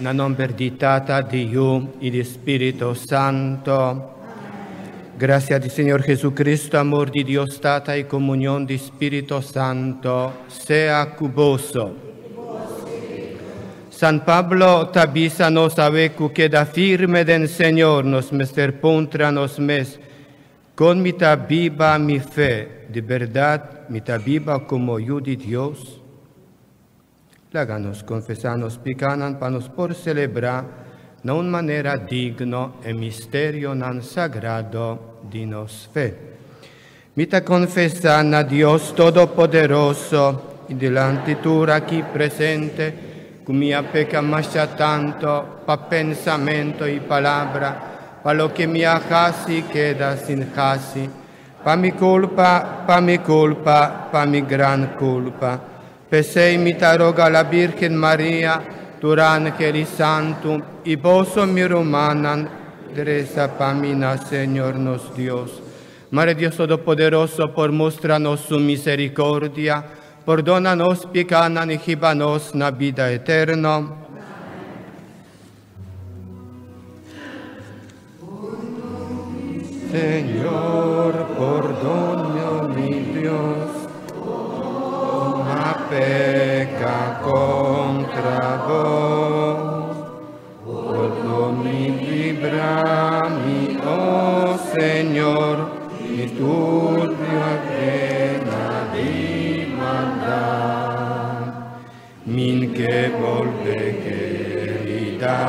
Na nomber di Tata, di Yu y di Spirito Santo. Gracia di Señor Jesucristo, amor di Dios Tata y comunión di Spirito Santo sea cu boso. San Pablo ta bisa nos awe cu keda firme den Señor nos mester puntra nos mes, Con mi ta biba mi fe? Di berdad mi ta biba como yu di Dios? Laga nos confesa nos picanan pa nos por celebra na un manera digno e misterionan sagrado di nos fe. Mi ta confesa na Dios Todopoderoso y dilanti tur aki presente cu mi a peca masha tanto pa pensamento y palabra, pa loke mi a haci y keda sin haci, pa mi culpa, pa mi culpa, pa mi gran culpa. P'esei mi ta roga la Birgen Maria, tur angel y santu, y boso mi rumannan, reza pa mi na Señor nos Dios. Mare Dios Todopoderoso por mustra nos su misericordia, pordona nos picanan y hiba nos na bida eterno. Señor, pordona mi Dios, ma peca contra vos. Todo mi vibra mi, oh Señor, y tu plena di maldad. Min ke bolbe kerida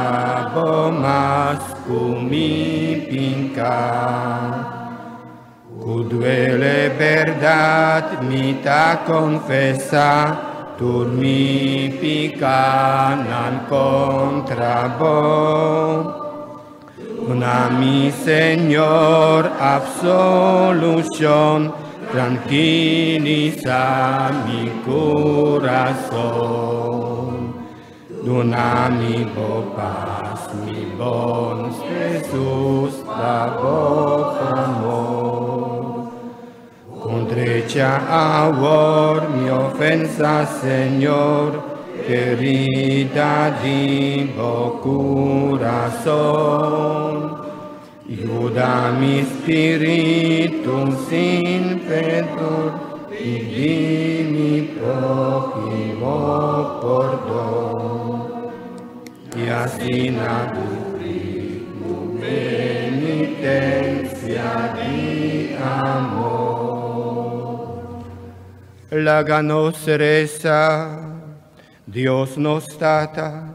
bo mas ku mi pinka. Ku duele berdad mi ta konfesa tur mi pikanan kontra bo. Duna mi Señor absolucion, trankilisa mi kurason. Duna mi bo pas, mi bon Jesus, ta bo amor. Kondrecha awor mi ofensa, Señor, kerida di bo kurason. Yuda mi spiritu sin perdor i di mi próhimo pordon. I asina kumpli ku penitensia di amor. Laga nos resa, Dios nos Tata,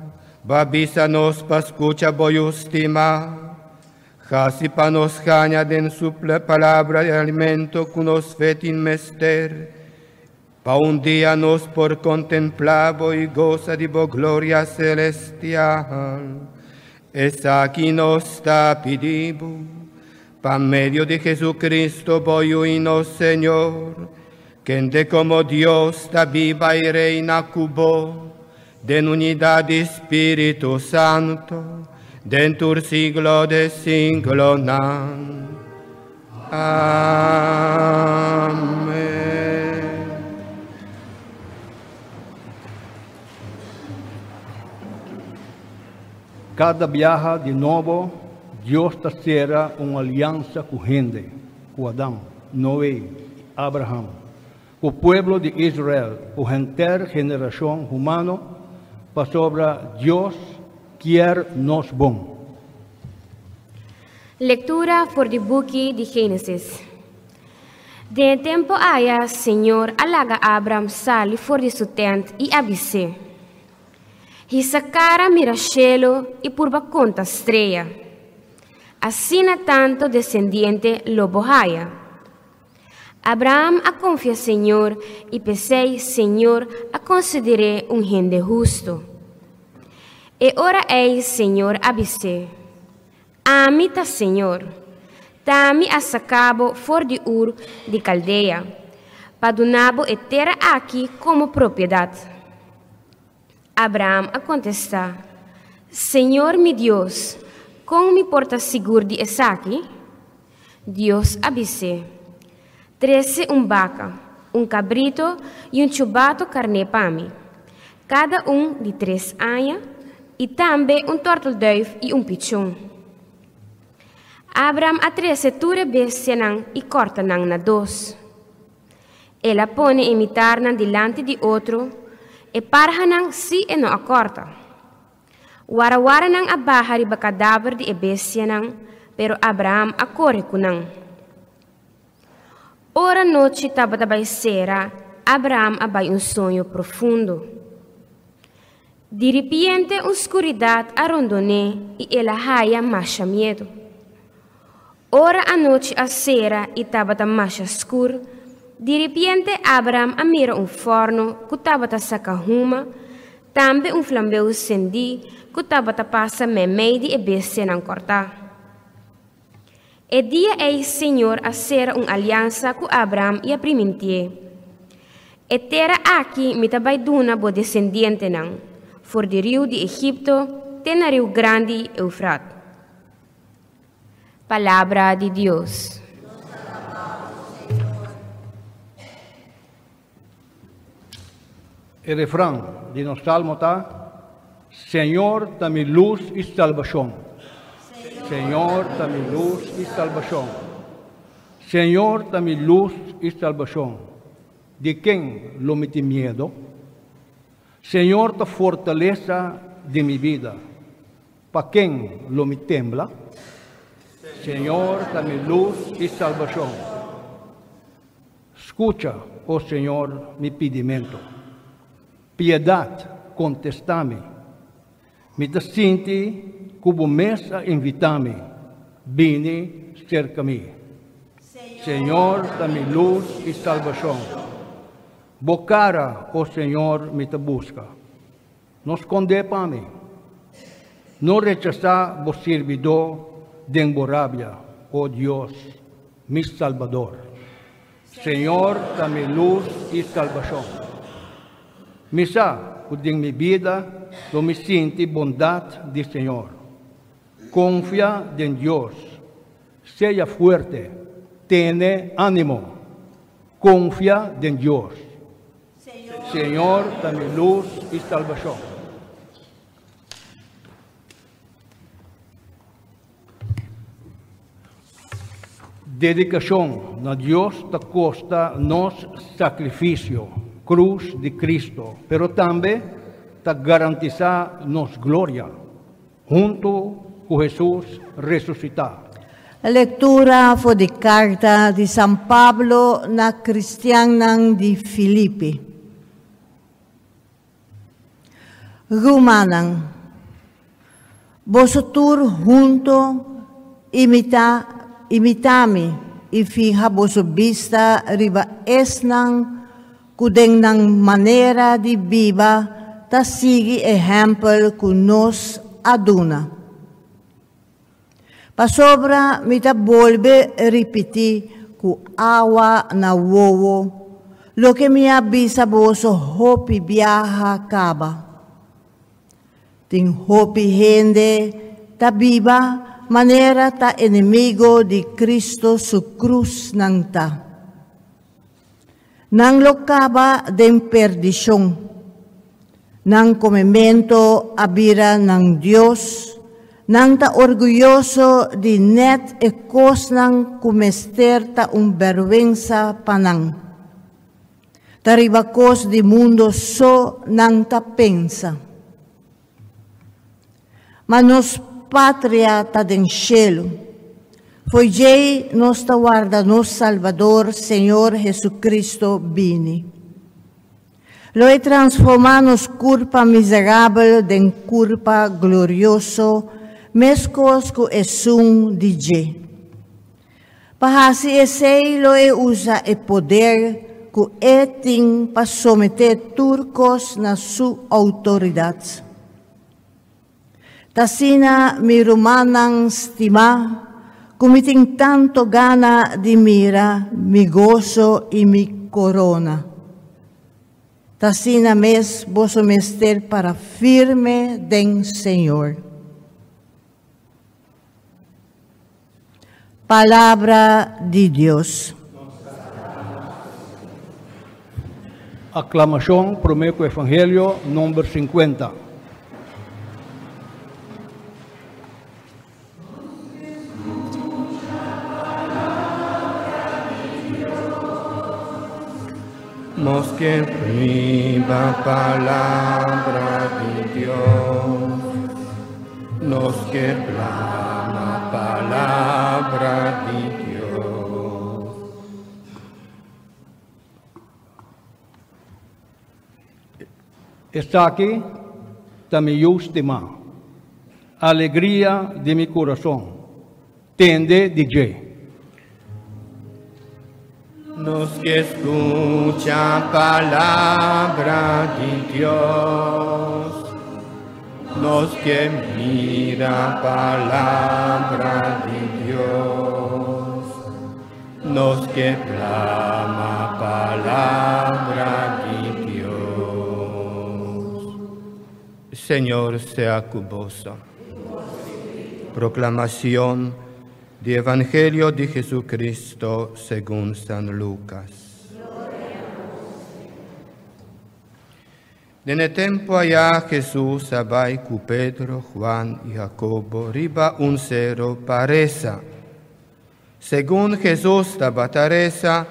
Bo a bisa nos pa skucha Bo Yu stimá. Hasi pa nos haña den su Palabra e alimento ku nos fe tin mester, pa un dia nos por kontemplá bo i gosa di bo gloria selestial. Esaki nos ta pidi bo, pa medio di Jesucristo, bo Yu i nos Señor, kende komo Dios ta biba i reina ku bo, Den unidat di Spiritu Santo, den tur siglo de siglonan. Amen. Kada biaha di nobo Dios ta sera un aliansa ku hende, ku Adam, Noe i Abraham. Ku pueblo di Israel, ku henter generashon humano, pasobra Dios kier nos bon. Lektura for di buki di Génesis. Den e tempu aya Señor a laga Abram sali for di su tènt i a bis'é, Hisa kara mira shelu i purba konta strea. Asina tantu desendiente lo bo haya. Abraham a konfia Señor i p'esei Señor a konsider'é un hende hustu. E ora ei Señor a bis'é, Ami ta Señor. Ta mi a saka bo for di Ur di Kaldea, pa duna bo e tera aki komo propiedat. Abraham a kontestá, Señor mi Dios, kon mi por ta sigur di esaki? Dios a bis'é, Trese un baka, un kabrito i un chubato karné pa mi, kada un di tres aña. I tambe un tortelduif i un pichon. Abram a trese tur e bestianan i kòrta nan na dos. El a pone e mitarnan dilanti di otro, e parhanan sí e no a kòrta. Warawaranan a baha riba kadaver di e bestianan, pero Abraham a kore ku nan. Ora nochi tabata bai sera, Abraham a bai un soño profundo. Diripiente un skuridat a rondon'é i el a haya masha miedu. Ora anochi a sera i tabata masha skur, diripiente Abraham a mira un fòrnu ku tabata saka huma, tambe un flambeu sendí ku tabata pasa meimei di e bestianan kòrtá. E dia ei Señor a sera un aliansa ku Abraham i a primintié, E tera aki mi ta bai duna bo desendientenan, for di riu di Egipto te na riu grandi Eufrat. Palabra di Dios. E refran di nos salmo ta, Señor ta mi lus i salbashon. Señor ta mi lus i salbashon. Señor ta mi lus i salbashon. Di ken lo mi tin miedo? Señor ta fortalesa di mi bida. Pa ken lo mi tembla? Señor ta mi lus i salbashon. Skucha, o Señor, mi pidimentu. Piedat, kontestá mi. Mi ta sinti ku bo mes a invitá mi, Bini serka mi. Señor ta mi lus i salbashon. Bo kara, o Señor, mi ta buska. No skondé pa mi. No rechasá bo sirbidó den bo rabia, o Dios, mi Salbador. Señor ta mi lus i salbashon. Mi sa ku den mi bida lo mi sinti bondat di Señor. Konfia den Dios, sea fuerte, tene ánimo. Konfia den Dios. Señor ta mi lus i salbashon. Dedikashon na Dios ta kosta nos sakrifisio, krus di Kristo, pero tambe ta garantisá nos gloria huntu ku Hesus resusitá. Lektura for di karta di San Pablo na kristiannan di Filipi. Rumannan, boso tur hunto imitá imitá mi i fiha boso bista riba esnan ku den nan manera di biba ta sigui ehèmpel ku nos a duna. Pasobra mi ta bolbe ripití ku awa na wowo loke mi a bisa boso hopi biaha kaba. Tin hopi hende ta biba manera ta enemigo di Cristo su krus nan ta. Nan lo kaba den perdishon. Nan komemento a bira nan dios, nan ta orguyoso di nèt e kosnan ku mester ta un bèrgwensa pa nan. Ta riba kos di mundo so nan ta pensa. Ma nos patria ta den shelu. Fo'i djei nos ta warda nos Salbador, Señor Jesucristo, bini. Lo e transformá nos kurpa miserabel den kurpa glorioso, meskos ku esun di dje. Pa hasi esei lo e usa e poder ku e tin pa someté tur kos na su outoridat. T'asina, mi rumannan stimá, ku mi tin tantu gana di mira mi goso i mi korona. T'asina mes boso mester para firme den Señor. Palabra di Dios. Aklamashon promé ku Evangelio number 50. Nos ke biba palabra di Dios. Nos ke plama palabra di Dios. Esaki ta mi Yu stimá, alegria di mi kurason. Tende di dje. Nos ke skucha palabra di Dios. Nos ke mira palabra di Dios. Nos ke plama palabra di Dios. Señor sea ku boso. Proclamación di Evangelio di Jesucristo segun San Lucas. Den e tempu aya Jesus a bai ku Pedro, Juan i Jacobo riba un sero pa resa. Segun Jesus tabata resa,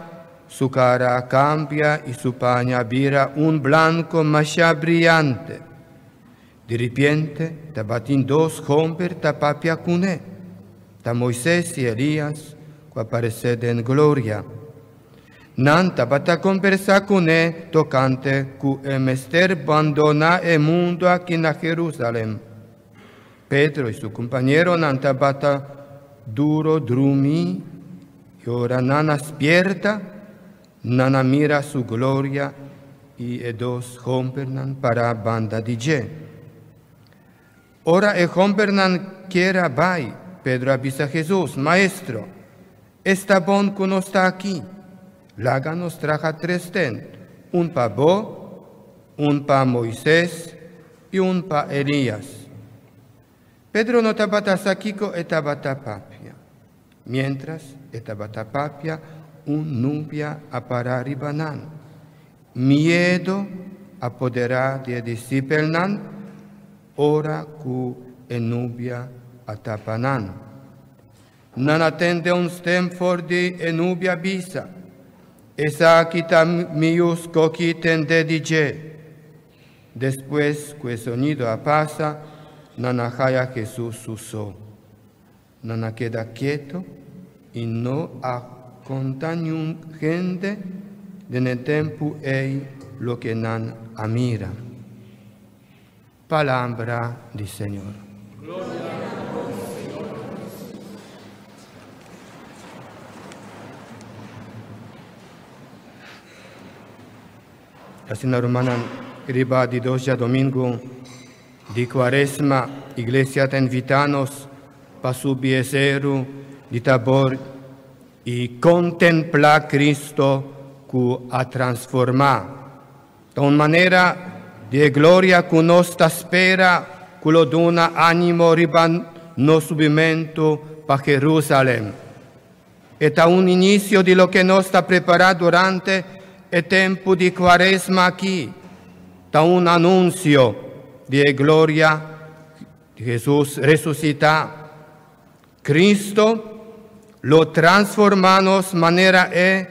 su kara a kambia i su paña a bira un blanko masha briante. Di ripiente tabatin dos homber ta papia kuné, ta Moises i Elias ku a paresé den gloria. Nan tabata kombersá kuné tokante ku e mester bandoná e mundu aki na Jerusalèm. Pedro i su kumpañeronan tabata duro drumí i ora nan a spierta, Nan a mira su gloria i e dos hombernan pará banda di dje. Ora e hombernan kier a bai, Pedro a bisa Hesus, Maestro, esta bon ku nos ta aki. Laga nos traha tres tent, un pa bo, un pa Moises i un pa Elias. Pedro no tabata sa kiko e tabata papia. Miéntras e tabata papia, un nubia a para riba nan. Miedu a poderá di e disipelnan ora ku e nubia a tapa nan. Nan a tende un stem for di e nubia bisa, Esaki ta mi Yu skoki, tende di dje. Despues ku e sonido a pasa, nan a haya Hesus su so. Nan a keda keto i no a konta niun hende den e tempu ei loke nan a mira. Palabra di Señor. Asina rumannan, riba di dos djadomingu di Kuaresma, Iglesia ta invitá nos pa subi e seru di Tabor i kontemplá Kristo ku a transformá. Ta un manera di e gloria ku nos ta spera ku lo duna ánimo riba nos subimentu pa Jerusalèm. E ta un inisio di loke nos ta prepará durante e tempu di Kuaresma akí. Ta un anunsio di e gloria di Hesus resusitá. Kristu lo transformá nos manera e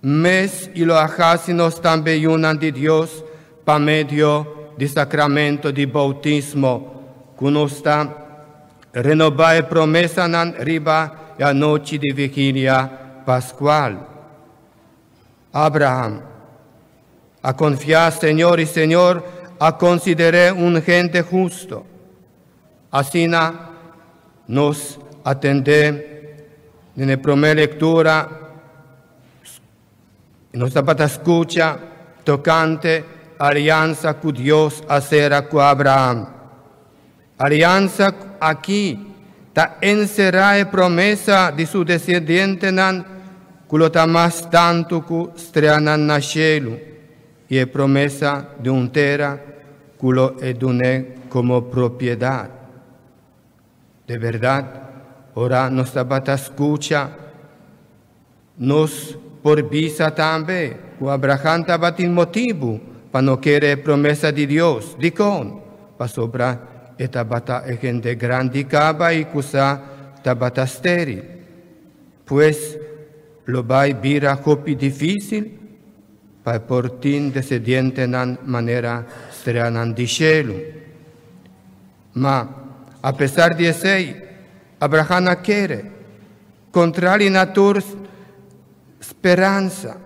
mes i lo a hasi nos tambe yunan di Dios pa medio di sakramento di boutismo, ku nos ta renobá e promesanan riba e anochi di Vigilia Paskual. Abraham a konfiá Señor i Señor a konsider'é un hende husto. Asina nos a tende den e promé lektura i nos tabata skucha tokante aliansa ku Dios a sera ku Abraham. Aliansa aki ta enserá e promesa di su desendientenan ku lo ta mas tantu ku streanan na shelu i e promesa di un tera ku lo e dun'é komo propiedat. De bèrdat, ora nos tabata skucha, nos por bisa tambe ku Abraham tabatin motibu pa no kere e promesa di Dios. Dikon? Pasobra e tabata e hende grandi kaba i ku sa tabata stéril. Pues, lo bai bira hopi difísil. pa e por tin desendientenan manera streanan di shelu. Ma, apesar di esei, Abraham a kere, kontrali na tur speransa.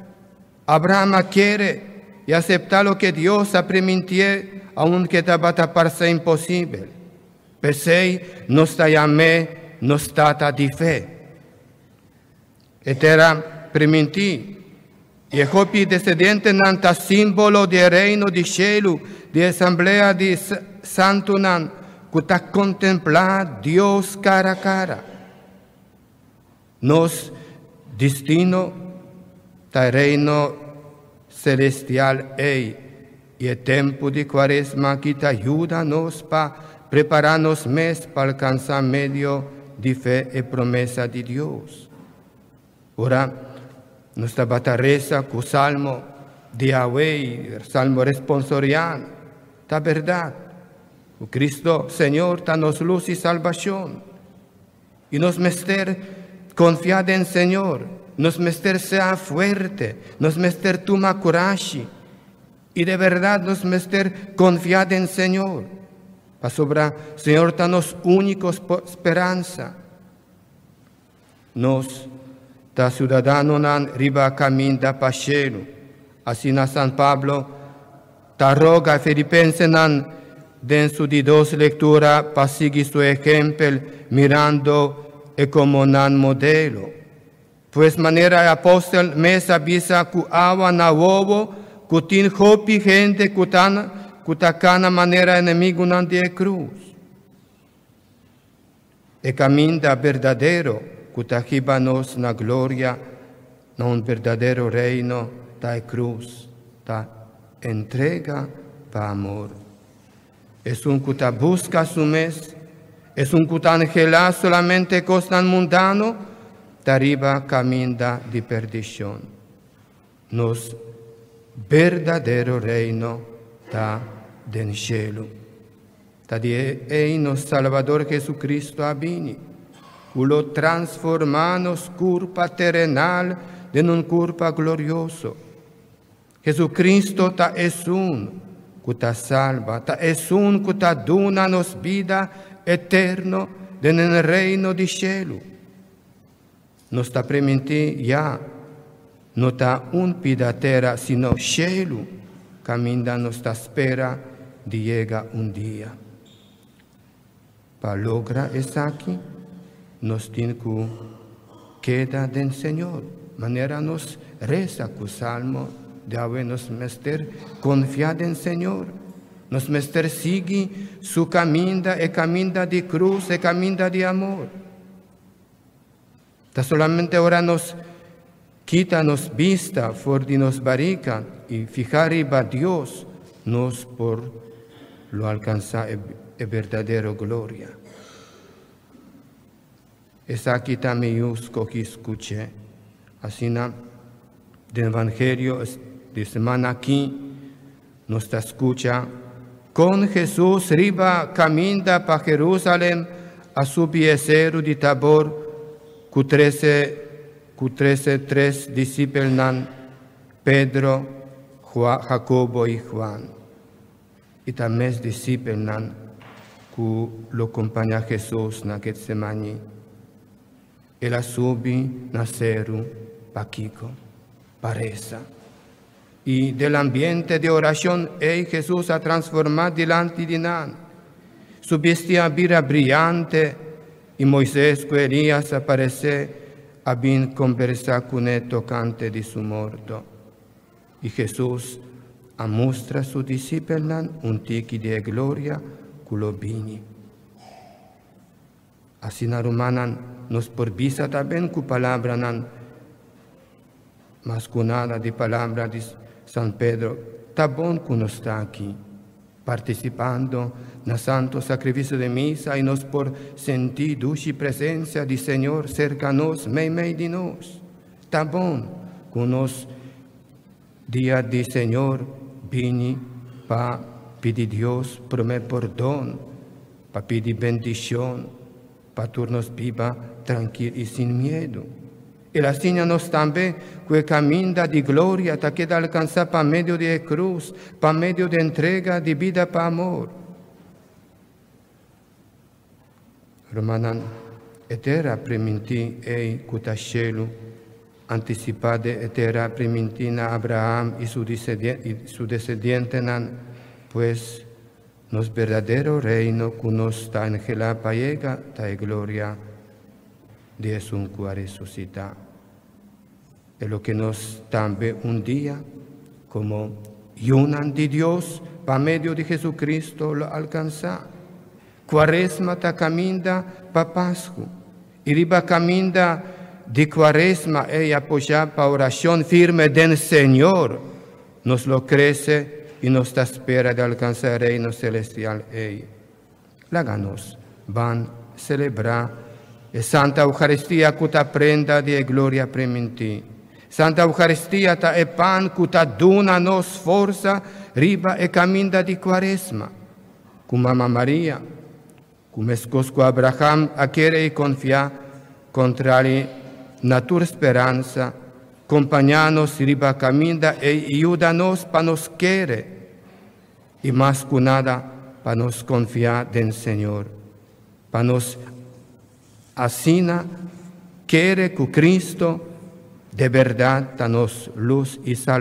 Abraham a kere i aseptá loke Dios a primintié, aunke tabata parse imposibel. P'esei nos ta yam'é nos tata di fe. E tera primintí i e hopi desendientenan ta símbolo di e reino di shelu, di e asamblea di santunan ku ta kontemplá Dios kara kara. Nos destino ta e reino selestial ei, i e tempu di Kuaresma aki ta yuda nos pa prepará nos mes pa alkansá medio di fe e promesa di Dios. Ora nos tabata resa ku Salmo di awe, Salmo responsorial, ta bèrdat ku Kristo Señor ta nos lus i salbashon. I nos mester konfia den Señor, nos mester sea fuerte, nos mester tuma kurashi i de bèrdat nos mester konfia den Señor, pasobra Señor ta nos úniko speransa. Nos ta siudadanonan riba kaminda pa shelu. Asina San Pablo ta roga e filipensenan den su di dos lektura pa sigui su ehempel mirando e komo nan modelo. Pues manera e apòstel mes a bisa ku awa na wowo ku tin hopi hende ku ta kana manera enemigunan di e krus. E kaminda berdadero ku ta hiba nos na gloria, na un berdadero reino, ta e krus, ta entrega pa amor. Esun ku ta buska su mes, esun ku ta anhelá solamente kosnan mundano, ta riba kaminda di perdishon. Nos berdadero reino ta den shelu. Ta di ei nos Salbador Jesucristo a bini, ku lo transformá nos kurpa terenal den un kurpa glorioso. Jesucristo ta esun ku ta salba, ta esun ku ta duna nos bida eterno den e reino di shelu. Nos ta primintí ya no ta un pida tera sino shelu kaminda nos ta spera di yega un dia. Pa logra esaki nos tin ku keda den Señor, manera nos resa ku Salmo di awe nos mester konfia den Señor, nos mester sigui su kaminda, e kaminda di krus, e kaminda di amor. Ta solamente ora nos kita nos bista for di nos barika i fiha riba Dios, nos por lo alkansá e berdadero gloria. Esaki ta mi yu skohi skuch'é. Asina, den Evangelio di semana aki, nos ta skucha kon Hesus riba kaminda pa Jerusalem a subi e seru di Tabor ku trese ku trese tres disipelnan, Pedro, Hakobo i Huan. I ta mes disipelnan ku lo kompañá Hesus na Getsemani. El a subi na seru pakiko? Pa resa. I del ambiente di orashon ei Hesus a transformá dilanti di nan. Su bisti a bira briante i Moises ku Elias a paresé a bin kombersá kuné tokante di su morto. I Hesus a mustra su disipelnan un tiki di e gloria ku lo bini. Asina rumannan, nos por bisa taben ku palabranan mas ku nada di palabra di San Pedro, Ta bon ku nos ta aki, partisipando na Santo Sakrifisio di Misa i nos por sentí dushi presensia di Señor serka nos, meimei di nos. Ta bon ku nos Dia di Señor bini pa pidi Dios promé pordon, pa pidi bendishon, pa tur nos biba trankil i sin miedu. El a siña nos tambe ku e kaminda di gloria ta keda alkansá pa medio di e krus, pa medio di entrega di bida pa amor. Rumannan, e tera primintí ei ku ta shelu, antisipá den e tera primintí na Abraham i su su desendientenan, pues, nos berdadero reino ku nos ta anhelá pa yega ta e gloria di esun ku a resusitá. E loke nos tambe un dia, komo yunan di Dios, pa medio di Jesucristo lo alkansá. Kuaresma ta kaminda pa Pasku, i riba kaminda di kuaresma ei apoyá pa orashon firme den Señor, nos lo krese i nos ta spera di alkansá e Reino selestial ei. Laga nos ban selebrá e Santa Eukaristia ku ta prenda di e gloria primintí. Santa Eukaristia ta e pan ku ta duna nos forsa riba e kaminda di kuaresma. Ku Mama Maria, ku meskos ku Abraham a kere i konfia, kontrali na tur speransa, kompañá nos riba kaminda ei i yuda nos pa nos kere i mas ku nada pa nos konfia den Señor, pa nos asina kere ku Cristo de bèrdat ta nos lus i salbador.